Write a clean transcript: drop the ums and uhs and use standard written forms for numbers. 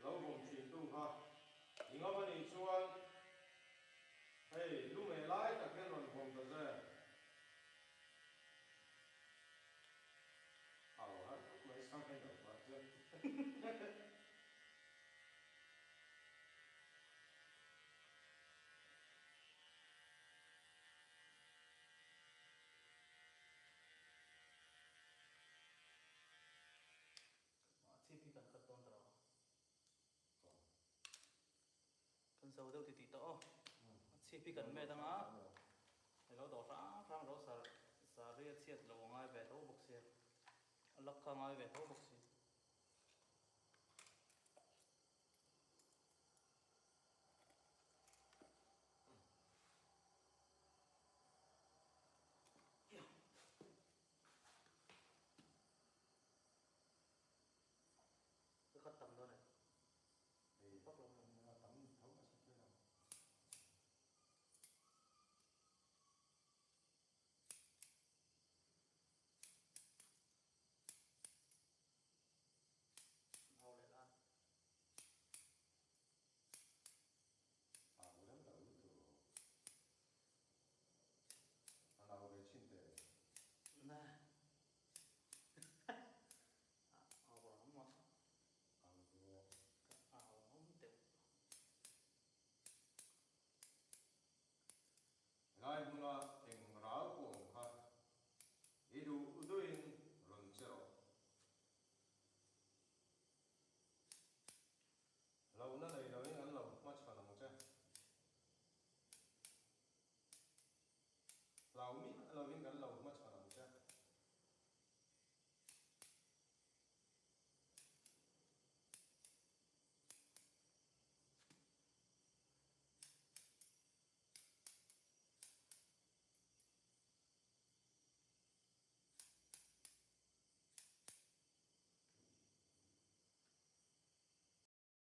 Lo vawm thin tu kha i ngam a nih chuan hei lu meh lai tak hian rawn vawm ta ze. Au har khawp mai sang hei lo pah chuan. Chip hi kan khat dawn ta lo. Kan zo deuh titih tawh aw. A chip hi kan met anga ilo dawh hrang hrang ro sar sari a chhiat lo a ngai ve tho bawk sia. A lak kha a ngai ve tho bawk sia.